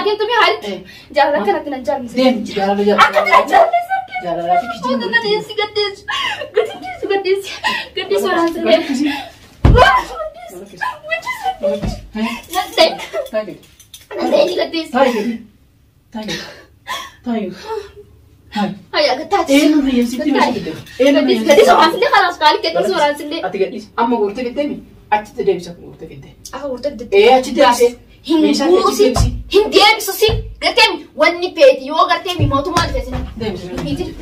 deemtu mi Khaalid? Jaalala akkanatti nan jaalladhu. Deem jaalala jaalala. Akkatti nan jaalladhu. Jaalalaa fi kijiin Wanta nan si gaddeessu. Gaddeessu gaddeessu. Gaddeessu waraansa. Gaddeessu. Gaddeessu. Nan ta'e. Taa'e gadi. Nan ta'e ni gaddeessu. Taa'e gadi. Taa'e gadi. Taa'e gadi. Taa'e. Hayya gattaati. Eenyu hayyamsiiftee meeshaa fidde? Eenyu Gaddeessu gaddeessu waraansillee kalaas Khaalid gaddeessu waraansillee. Ati gadhiisi. Amma guurtee fiddeemi achitti deebisa guurtee fidde. Akka guurtee fidde. Ee achitti deebisee. Hin Meeshaa achitti guurusi. deebisi. Hin deebisusi. Garteemi wanni feeti yoo garteemi mootummaa dhufeessin. Deebisi.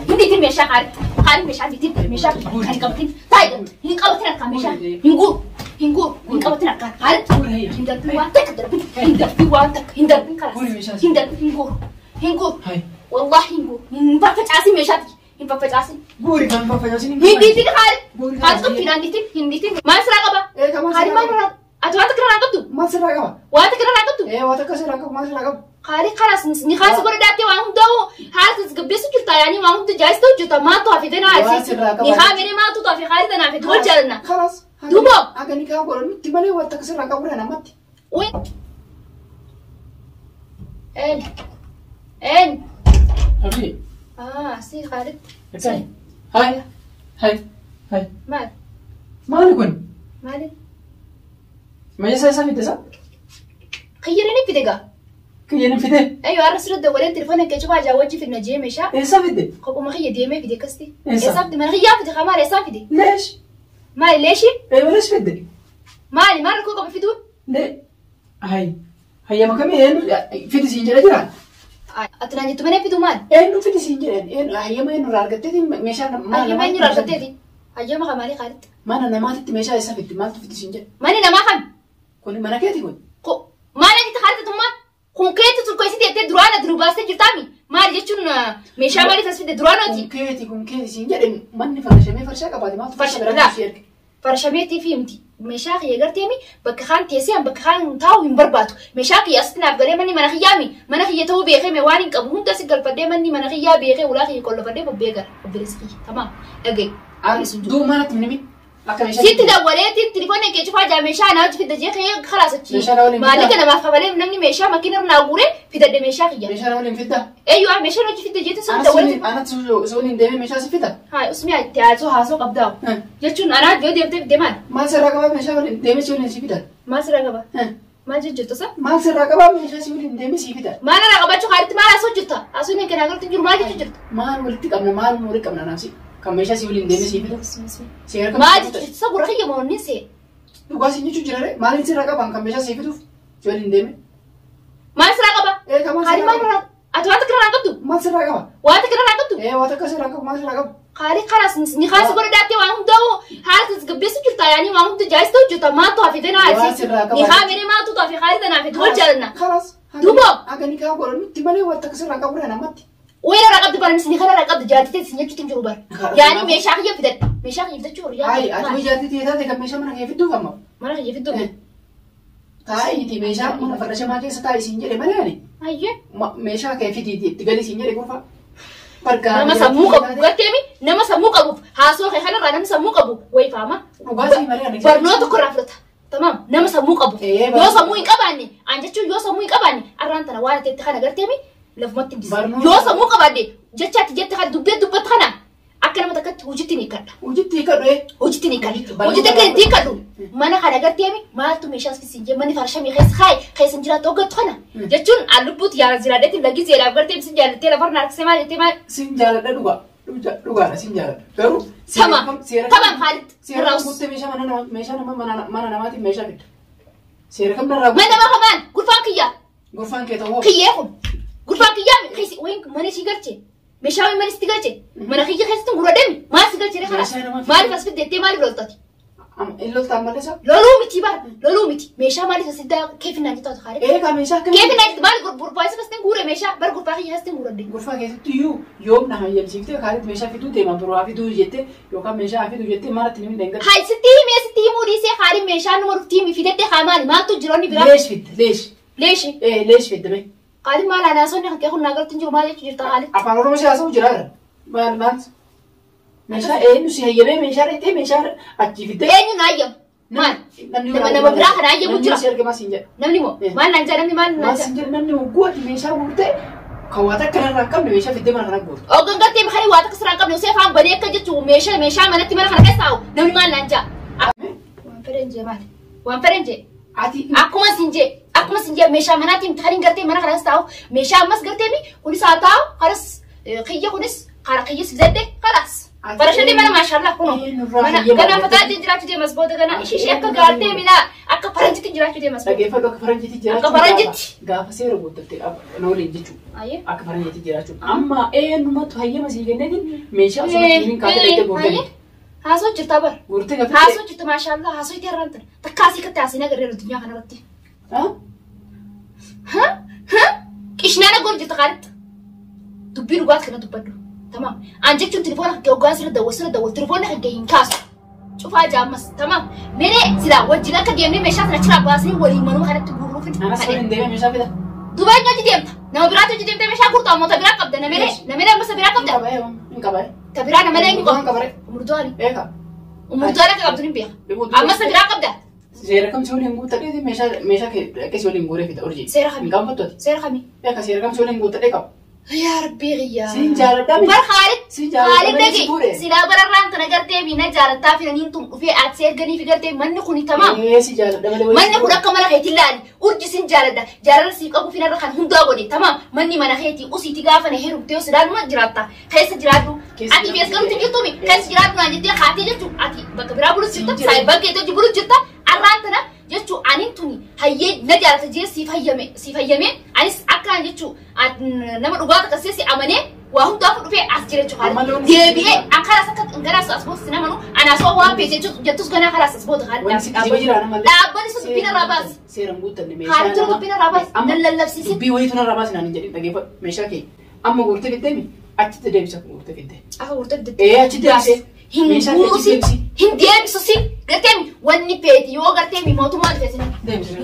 Hin dhiitin meeshaa Khaalid. Khaalid meeshaa dhiitin meeshaa kan qabatin. Taa'e hin qabatin harkaan meeshaa. Hin guuru. Hin guuru. Hin qabatin harkaan. Khaalid hin darbin waan takka darbin. Hin darbin waan takka hin darbin kalaas. Hin darbin hin guuru. Hin guuru. Hai. Wallahi hin guuru. Hin faffacaasin meeshaati. Hin faffacaasin. Guuri kan faffacaasin Hin dhiitin Khaalid. Guuri Khaalid qophiidhaan dhiitin. Hin dhiitin. Maal siraa qaba? Ee kan maal Khaalid siraa maal qaba? irraa? Ati waan takka irraa qabdu? Maal siraa qaba? Waan takka irraa qabdu? Ee waan takka siraa qaba maal siraa qaba? Khaalid kalaas ni kaasi godha daattee waan hundaa'u haala tasgabbeessu jirta yaani waan hunda jaayis ta'u jirta maaltu hafe ganaa Waan sirraa qaba. ni haa mere maaltu hafe Khaalid tanaaf itti wal jaalanna. Kalaas. Duuba. Akka ni kaa godhanutti malee waan takka sirraa qabu dha namatti. Uy. En. En. Abdi. Ah, si Khaalid. Hai. Hai. Hai. Hai. Maal? Maali kun? Maali? Meeshaa isaa fidde isaa? Kiyyareen fide gaa. Kiyyeen fide? Ayyo har'a sirra dawwaleen telefoona kee cufaa jaa wajji fidna jee meeshaa. Eessa fidde? Kophuma kiyya deemee fide akkasitti. Eessa? Eessa fide? Mana kiyyaa fide kaa maali eessaa fide? Leesh. Maali leeshi? Eewa leesh fidde? Maali maal rakkoo qaba fiduu? Le. Hai. Hayyama kamii eenyu fidi siin jedha jira? Ati naan jettu mana fiduu maali? Eenyu fidi siin jedhan eenyu hayyama eenyu irraa argatteeti meeshaa mana Hayyama eenyu irraa argatteeti? Hayyama kan maalii Khaalid? Mana namaatitti meeshaa eessa fidde maaltu fidi siin jedha? Manni namaa kami? Kun mana keeti kun? Maal ati Khaalid tummaa? Kun keetti tun keessi teettee duraan ati nu baastee jirtaami? Maali jechuun meeshaa maaliif as fidde duraan ati? Kun keeti kun keeti siin jedhe manni farshamee farshaa qabaate maaltu farshaa biraa si erge? Farshameetii fi miti. Meeshaa kiyya garteemi bakka kaan teessee bakka kaan taa'u hin barbaadu. Meeshaa kiyya asitti naaf galee manni mana kiyyaami. Mana kiyya ta'uu beekee mee waan hin qabu hunda si galfadhee manni mana kiyyaa beekee ulaa kiyya qollofadhee bobbee gara. Obboleessi kiyya. Tamaam. Dhaga'i. Duuba manatti minimi akka meeshaa. Sitti dawwaleetiin telefoona kee cufaa jaa meeshaa naa hojii fidda jee kiyya kalaas achi. Meeshaa na waliin Maallaqa fiddaa? namaaf kafalee namni meeshaa makiina irra naa guuree fidadhe meeshaa kiyya. Meeshaa na waliin fiddaa? Eeyyuu meeshaa na hojii fidda jeetiin sun dawwaleetiin. Anatti si waliin deemee meeshaa si fida? Haa usmi ati haasoo haasoo qabdaa. Jechuun anaa yoo deemtee fidde maal? Maal sirraa qabaa meeshaa waliin deemee si waliin si fida? Maal sirraa qaba? Maal jejjirtu sa? Maal sirraa qabaa meeshaa si waliin deemee si fida? Maal irraa qabachuu Khaalitti maal haasoo jirta? Haasoo inni kanaa galatti jiru maal jechuu jirta? Maal walitti qabna maal walitti qabna naafsi? Kan meeshaa si waliin deemee si fida? Seera kam? Maal jechuu jirta? Sa gurra kiyya moo inni see? Dhugaa si jechuu jira ree? Maaliin sirraa qabaan kan meeshaa si fiduuf si waliin deeme? Maal sirraa qaba? Ee kan maal Khaalid sirraa maal qaba? irraa? Ati waan takka irraa qabdu? Maal sirraa qaba? Waan takka irraa qabdu? Ee waan takka sirraa qabu maal sirraa qabu? Khaalid kalaas ni kaasi godha daattee waan hundaa'u haala tasgabbeessu jirta yaani waan hunda jaayis ta'u jirta maaltu hafe ganaa Waan sirraa qaba. ni haa mere maaltu hafe Khaalid tanaaf itti wal jaalanna. Kalaas. Duuba. Akka ni kaa godhanutti malee waan takka sirraa qabu dha namatti. Weera irraa qabdu bara ni kana irraa qabdu jaartitee sin jechuutti hin jiru bara. Yaani meeshaa kiyya fidadha. Meeshaa kiyya fidachuu horii Hayi ati hojii jaartii taate kan meeshaa mana kee fidduuf amma. Mana kiyya fidduuf. Taa'iiti meeshaa mana farashamaa keessa taa'i siin jedhe malee ani. Hayyee. Meeshaa kee fidiiti itti gali siin jedhe gorfaa. Bargaa. Nama sammuu qabu garteemi nama sammuu qabuuf haasoo kee kanarraa namni sammuu qabu wayi faama. Dhugaatii malee ani. Barnoota tokko irraa fudhata. Tamaam nama sammuu qabu. Ee, Yoo sammuu hin qabaanne an jechuun yoo sammuu hin qabaanne arraan tana waan ati itti kana garteemi lafumatti hin dhiisu. Barnoota- Yoo sammuu qabaanne jecha ati jette kana dubbee dubbatte kana akka nama takkatti hojiitti ni hiikkadha. Hojiitti hiikadhu ee. Hojiitti ni hiikkadha. Barnoota Hojiitti akka itti hiikkadhu mana kana garteemi maaltu meeshaa as jee manni farshamii keessa kaaye keessa hin jiraattu hoggattu kana jechuun an lubbuutti yaa jiraadheetiin lagii zeeraaf garteemi sin jaallattee lafarra harkisee maal jettee maal Sin jaaladha dhugaa. Dhugaadha sin jaaladha. Garuu Tamam. Tamam Khaalid. Seera kam guuttee meeshaa mana nama meeshaa nama mana namaatiin meeshaa fidda. Seera kam narraa Mana nama kamaan gurfaan kiyyaa. Gurfaan kee ta'uu. Kiyyee kun gurfaan kiyyaa keessa wayin mana ishii galche meeshaa wayin mana sitti galche mana kiyya keessatti gurra deemi maal si galche kana Meeshaa nama maaliif as fiddeettee maaliif loltati? Inni loltaan malee isaa. Loluu miti bara loluu miti meeshaa maaliif as fiddaa keefinnaan jettu Khaalid. Ee kaa meeshaa akkamii? Keefinnaan jettu maal gurfaa isa keessatti guure meeshaa bara gurfaa kiyya keessatti guuradde. Gurfaa keessatti iyyuu yoom na hayyamsiiftee Khaalid meeshaa fiduu deema biroo haa fiduu jettee yookaan meeshaa haa fiduu jettee maalatti ni miidhan Haa sitti himee sitti himuu dhiisee Khaalid meeshaa numa dhuftii himi fidattee haa maali maaltu jiroonni biraa? Leesh fidde leesh. Leeshi. Ee leesh fidde mee. Khaalid maal anaasonni kan kee kun naa galatti hin jiru maal jechuu jirta Khaalid? Afaan Oromoo si haasa'u jira irra. Maal maal? Meeshaa eenyu si hayyamee meeshaa dhaqxee meeshaa achii fiddee. Eenyu na hayyamu? Maal? Nama biraa kana ayyamu jira. Namni si argama siin jedha. Namni moo? Maal naan jedha namni maal naan Maal jedha? siin jedha namni hogguu ati meeshaa guurtee kan waa takka irraa hin qabne meeshaa fiddee mana kana guurtu. Hoggan gartee makanii waa takka sirraa hin qabne osoo afaan banee akka jechuun meeshaa meeshaa manatti mana kana keessa taa'u namni maal naan jedha? Waan fedhan jee maali? Waan fedhan jee? Ati Akkuma siin jee akkuma siin jee meeshaa manaatiin kan hin gartee mana kana keessa taa'u meeshaa ammas gartee mi kunis haa taa'u kanas kiyya kunis kara kiyyas fidadhe kalaas. Barashadhe mana maashaallah kunoo. Mana ganaa fataatti jiraachuu deemas booda ganaa ishee ishee akka gaartee minaa akka faranjitti jiraachuu deemas booda. Dhaggeeffadhu akka faranjiitti jiraachuu. Akka faranjitti. Gaafa seera guuttatte na waliin jechuudha. Ayyee. Akka faranjiitti jiraachuu. Amma eenyumatu hayyama sii kenneetiin meeshaa osoo hin kaatee dhaqxee guurtee. Haasoo jirta bara. Guurtee gaafa. Haasoo jirta maashaallah haasoo itti irraan ture. Takka asii katti haasina agarree addunyaa kanarratti. Qishnaana goon jirta qaalitti. Dubbii dhugaati kana dubbadhu. Tamaam. An jechuun telefoona kan hoggaa sirra dawwa sirra dawwa telefoona kan hin kaasu. Cufaa jaammas tamaam. Melee silaa wajjin akka deemnee meeshaa sana achirraa baasnee waliin manuma kanatti guurruuf hin Anas waliin deemee meeshaa fida. Duuba eenyu hojii deemta? Nama biraatti hojii deemtee meeshaa guurtu ammoo ta biraa qabda namelee namelee ammas ta biraa qabda. Hin qabaa. Ta biraa namelee eenyu Hin qabda? qabaa. Umurduwaani. Eeka. Umurduwaani akka qabdu hin beeka. Ammas ta biraa qabda. Seera kam si waliin guuttadhee meeshaa meeshaa kee akkasii waliin guuree fida urjii. Seera kami? Hin qabattu ati. Seera kami? Eeka seera kam si waliin guuttadhee qaba. Yaa Rabbii qiyyaa. Siin jaaladhaa miti. Bar Khaalid. Siin jaaladhaa Khaalid malee si dhagi. fuudhe. Silaa bararraan kana gartee mi na jaalattaa fi naniin tun dhufee ati erganii fi gartee manni kuni tamaam. Ee si jaaladha malee wayii. Manni kun akka mana keetii ilaali. Urji sin jaaladha. Jaalala siif qabu finarra kan hundaa godhe. Tamaam. Manni mana keetii usiiti gaafa na heerumtee silaanuma jiraatta. Keessa jiraadhu. Keessa Ati bees galuutti jirtumi. Keessa jiraadhu naan jettee haatee jechuun ati bakka biraa bulu jirta. Siin jira. Saayibaa keetii hojii bulu jirta. Arraan tana jechuun anin tuni hayyee na jaalata jee siif hayyame siif hayyame anis akkaan jechuun nama dhugaa takka si amanee waa hundaaf dhufee as jira jechuudha. Amma loon- Deebi'ee an karaas akka garaas as booda sin amanu anaasoo waan peese jettus ganaa karaas as booda Wanti si kijiba jira nama malee. Dhaabbanni sun dubbiin irraa baasi. Seeraan guuttanne meeshaa. Haalli turu dubbiin irraa baasi. Amma Nan lallabsiisin. Dubbii wayiitu narraa baasi naan hin jedhin dhaggeeffadhu meeshaa kee. Amma guurtee fiddeemi achitti deebisa guurtee fidde. Akka guurtee fidde. Ee achitti deebisee. Hin Meeshaa kee achitti guurusi deebisi. hin deebisusi garteemi wanni feeti yoo garteemi mootummaa dhufeessin. Deebisi.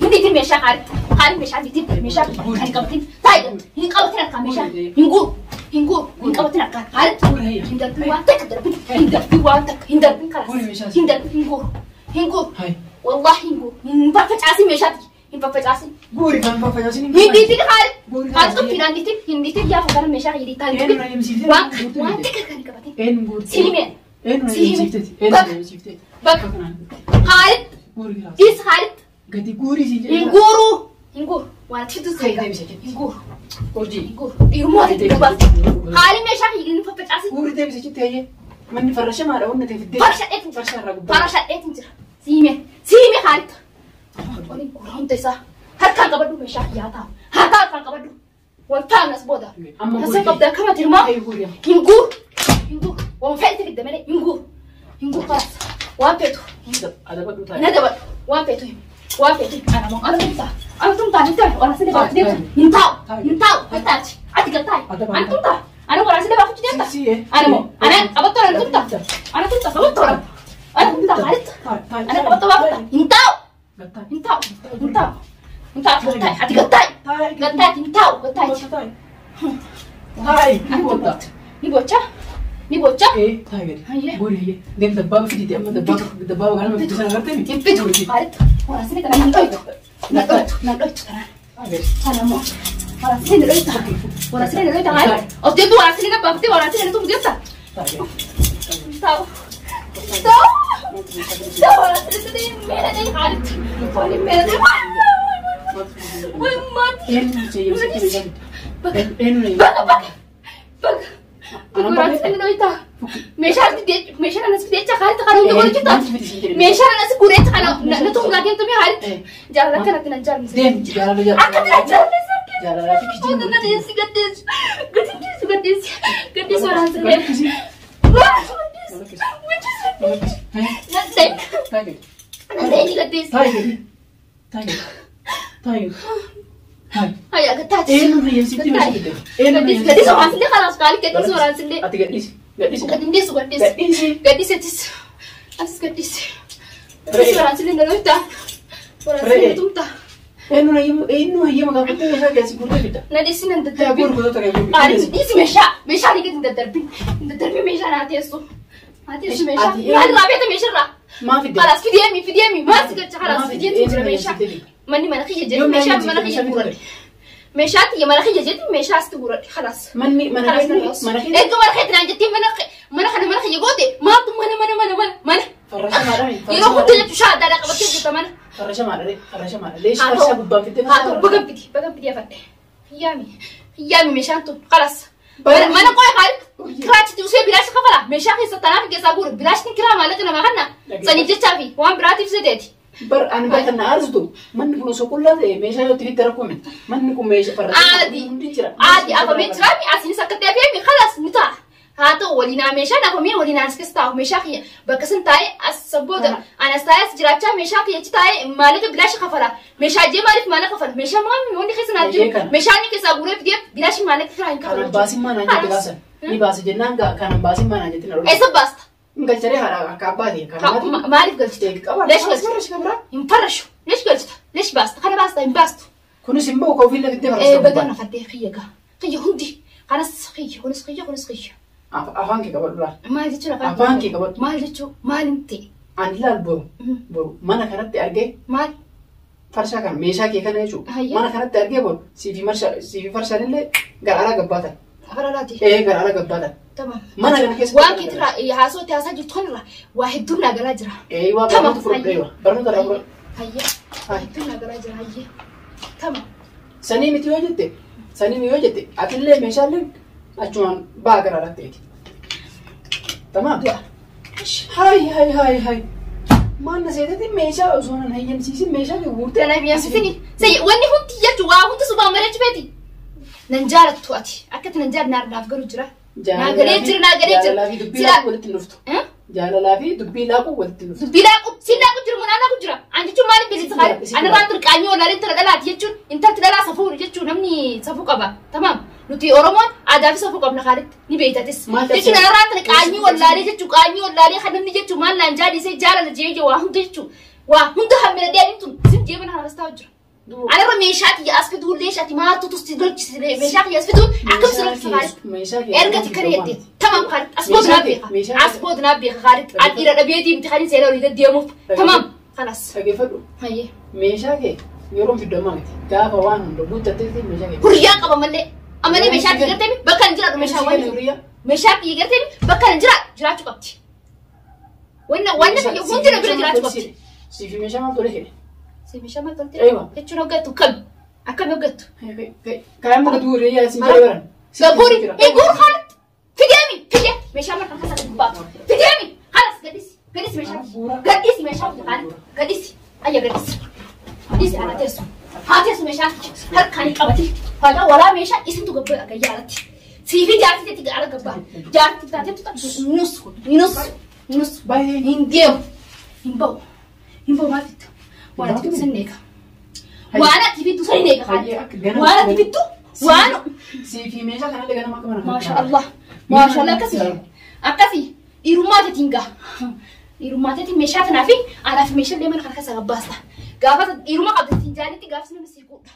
Hin dhiitin meeshaa qaali qaali meeshaa dhiitin meeshaa kan hin qabatin taayi hin qabatin harkaan meeshaa hin guuru hin guuru hin qabatin harkaan qaali hin darbin waan takka darbin hin darbin waan takka hin darbin kalaas hin darbin hin guuru hin guuru Hai. wallahi hin guuru hin faffacaasin meeshaati hin faffacaasin Guuri kan faffacaasin hin hin dhiitin qaali Guuri qaali qophiin hin dhiitin hin dhiitin yaa fakkaatan meeshaa kan dhiitaa hin Eenyu na himsiifte? waan waan takka kan hin qabatin Eenyu guurtee? Siime. Eenyu na Siime. himsiifteeti? Eenyu Bakka. na himsiifteeti? Bakka. Khaalid Guuri kalaas. dhiis Khaalid Gadi guurii si jedhe. hin guuru hin guuru waan ati fidus Kai deebise jetti. hin guuru Urjii. hin guuru dhiirummaa ati dubbatu Khaalid meeshaa hin faffacaasin Guuri deebise jetti hayyee. Manni farrashamaadha wanni ta'e fiddee. Farashadheetin jira. Farshaa irraa gubbaa. Farashadheetin jira. Siime. Siime Khaalid. Waliin guura hunda isaa. Harkaan qabadhu meeshaa yaa taa'u. Haa taa'u harkaan qabadhu. Wal taa'an as booda. Amma Tasii guuri. qabda akkama tirmaa. Hayyee guuri. Hin guuru. Hin guuru. Waan feeti fidde malee hin guuru. Hin guuru kalaas. Waan feetu. Adabadhu taa'e. Hin adabadhu. Waan feetu himi. Waan feetu himi. Ana moo ana tumtaa. Ana tumtaa hin taa'u. Waraansi dabaaf deemta. Hin taa'u. Hin taa'u. Gattaachi. Ati gattaayi. Ana tumtaa. Ana waraansi dabaaf deemta. Si, si, eh. Ana moo ana qabattoo ana tumtaa. Ana tumtaa qabattoo ana. Ana tumtaa haalitti. Ana qabattoo baafata. Hin taa'u. Gattaayi. Hin taa'u. Hin taa'u. Hin taa'u. Gattaayi. Ati gattaayi. Taayi. Gattaayi. Hin taa'u. Gattaayi. Taayi. Ana tumtaa. Ni bocha. Ni bocha. Ee taayi gadi. Hayyee. Guuri hayyee. Deem dabbaaba fidiiti amma dabbaaba dabbaaba ganama fiddu sana agartee miti. Hin fidu. Haalitti. Waraansi kana hin dhoytu. Na dhoytu. Na dhoytu kanaan. Taayi gadi. Kana moo. Waraansi ni dhoyta. Waraansi ni dhoyta haalitti. Of deemtu waraansi ni gabbaaftee waraansi ni tumu deemta. Taayi gadi. Taa'u. Taa'u. Taa'u waraansi ni tumu meela dhee haalitti. Waliin meela dhee. Wai maati. Eenyu si himsiifte? Bakka. Eenyu na Bakka bakka. Bakka. Anaan Waraansi ni dhoyta. Meeshaan meeshaan anas fideecha haalitti kana hunda godhu jirta. Meeshaan anas guureecha kana na tumu deemtu mi haalitti. Jaalala akkanatti nan jaalmise. Deem jaalala jaalala. Akkatti nan jaalmise. Jaalalaa fi kijiba. Wanta nan eessi gaddeessu. Gaddeessu gaddeessu. Gaddeessu waraansi ni. Gaddeessi. Gaddeessu. Taayi gadi. Nan gaddeessu. Taayi gadi. Taayi gadi. Taayi gadi. Taayi. Hayya gattaati. Eenyu na himsiifte meeshaa fidde? Eenyu na Gaddeessu gaddeessu waraansi kalaas qaali gaddeessu waraansi illee. Ati gadhiisi. Gadhiisi. Gaddeessu gaddeessu. Gadhiisi. Gaddeessu atis. Atis gaddeessu. Gaddeessu waraansi illee na dhooyta. Waraansi illee tumta. Eenyu na hayyama eenyu hayyama gaafattee meeshaa keessi guurtee fidda? Na dhiisi nan Yaa daddarbin. guur gosoota kan guur. Qaali dhiisi meeshaa. Meeshaa ni gadi hin daddarbin. Hin daddarbin meeshaa naa teessu. Naa teessu meeshaa. Ati- Maal irraa beekta meeshaa irraa? Maa fidde? Khalaas fideemi fideemi maal si galcha khalaas Maa fidde? fideetu jira Eenyu meeshaa. fidde? Manni mana kiyya jedhu Yoom meeshaa na mana kiyya meeshaa guuradhe. Meeshaa tiyya mana kiyya jedhu meeshaa asitti guuradhe khalaas. Manni mana Khalaas keenya khalaas. mana keenya Erga mana keetti naan jettee mana mana kana mana kiyya goote maaltu mana mana mana mana mana. Farrasha maadha? Yeroo hunda jechuun shaa adda addaa qabattee jirta mana. Farrasha maadha? Farrasha maadha? Leesh Haa farshaa ta'u gubbaan fidde haa ta'u baga fidi baga fidi afadhe. Hiyyaami hiyyaami meeshaan tun khalaas. Bara- Mana qoy Khaalid kiraachitti usee bilaashi kafala meeshaa keessa tanaaf keessaa guuru bilaashni kiraa maallaqa namaa kanna saniif jechaa fi waan biraatiif seteeti. Bar ani bakka na aarsitu manni kun osoo qullaa ta'e meeshaa yoo itti fidde rakkoo miti. Manni kun meeshaa farrasha Aadi hundi jira. aadi afamee jiraami asiinis akkatti afeemi khalaas ni ta'a. Haa ta'u waliinaa meeshaan afamee waliinaa as keessa taa'u meeshaa kiyya bakka san taa'ee as booda anas taa'ee as jiraachaa meeshaa kiyya achi taa'ee maallaqa bilaashi kafala meeshaa jee maaliif maallaqa kafala meeshaa maami wanni keessa naaf Eeyyee jiru kana. meeshaan inni keessaa guuree fidee bilaashi maallaqa kiraa hin Kan kafalu. abbaasin maanaa jette gaasan. Ni baase jennaan kan abbaasin maanaa jette na dhorka. Eessa baasta? Galcharee haadha akka abbaa ta'e kan maati. Maaliif galchite? Qaba. Leesh galchite? Farrasha kan biraa. Hin farrashu. Leesh galchita? Leesh baasta? Kana baasta hin baastu. Kunis hin ba'u ka ofiillee fiddee farrasha Baga gubbaan. nafadhee kiyya gaa. Kiyya hundi. Kanas kiyya kunis kiyya kunis kiyya. Afaan kee qabadhu laal. Maal jechuun afaan Afaan kee qabadhu. Maal jechuun maal hin ta'e? Ani laal boru. Boru mana kanatti argee Maal? farshaa kana meeshaa kee kana jechuudha. Hayya. Mana kanatti argee boru siifi farshaan illee gara alaa gabbaatan. Afaan alaati. Ee gara alaa gabbaatan. Tamam. Mana kana keessa. Waan keetirraa haasootti haasaa jirtu kanarraa waa hedduun naa galaa jira. Ee waa Tamam. barnoota fudhadhu eewa. Barnoota irraa fudhadhu. Hayya. Waa hedduun naa galaa jira hayya. Tamam. Sanii miti yoo jette sanii miti yoo jette atillee meeshaaleen achumaan ba'aa gara alaatti eegi. Tamaam. Du'a. Hai hai hai hai. Maal na seetatti meeshaa osoo nan hayyamsiisin meeshaa kee guurtee. Kanaaf yaasifini. Wanni hundi jechuun waa hundi subaa mari'achuu feeti. Nan jaalattu ati. Akkatti nan jaalladhu naaf garuu jira. Naa galee jira naa galee jira. Jaalalaa fi dubbii Sila laaquu walitti hin dhuftu. Jaalalaa fi dubbii laaquu walitti hin dhuftu. Dubbii laaqu si laaqu jiru munaa laaqu jira. An jechuun maaliif bilisa qaali? Ani irraan turqaanyii olaalee intala dhalaati jechuun intalti dhalaa safuu jechuun namni safuu qaba. Tamaam. Nuti Oromoon aadaa fi safuu qabna kaalitti ni beeytatis. Maal Jechuun ani irraan turqaanyii olaalee jechuun qaanyii olaalee kan namni jechuun maal naan jaadisee jaalala jee waa hunda jechuun waa hunda hammina deebiin tun sin jeebana harastaa jira. Ani irra meeshaa xiyya as fiduu leeshaati maaltu tusti galchise meeshaa xiyya as fiduu akkam si galchisa kaalitti. Meeshaa kee. Erga tikka jette tamam Khalid as booda naa beeka as booda naa beeka Khalid an dhiira dhabeetii miti kan seera olii deddeemuuf tamam khalas Dhageeffadhu. hayyee Meeshaa kee yeroon fiddu ammaa miti. Gaafa waan hunda guuttatteetti meeshaa kee. hurriyaa qaba mallee amalee meeshaa xiyya gartee bakka hin jiraadhu meeshaa waan meeshaa xiyya gartee bakka hin jiraadhu jiraachuu qabdi wanna wanna biyya hundi na bira jiraachuu qabdi Siifi meeshaa maal tole hidhe? Si meeshaa maal tolte Eewa. jechuun hoggattu kam akkam hoggattu Kaayaan bakka duwwaa yaa siin jala baran. Gaburi hin guur Khalid fideemi fide meeshaa markan kasa gadi baatu fideemi khalas gadhisi gadhisi meeshaa gadhisi meeshaa Khalid gadhisi ayya gadhisi gadhisi ana teessu haa teessu meeshaa harkaan hin qabatin faayidaa walaa meeshaa isintu gabbaa gayyaa alatti siifi jaartii teetti ala gabbaa jaartii taateetu nus nus nus Baay'ee. hin deemu hin ba'u hin ba'u maal fittu waan ati fittu san eega waan ati fittu san eega Khalid waan ati fittu waan Siifi meeshaa kanallee ganama akka mana. Maasha Allah. Maasha Allah akkasii. Akkasii dhiirummaa teetiin gaa. Dhiirummaa teetiin meeshaa tanaa fi anaaf meeshaalee mana kana keessa gabbaasta. Gaafa dhiirummaa qabda siin jaanitti gaafsi nama sii quudha.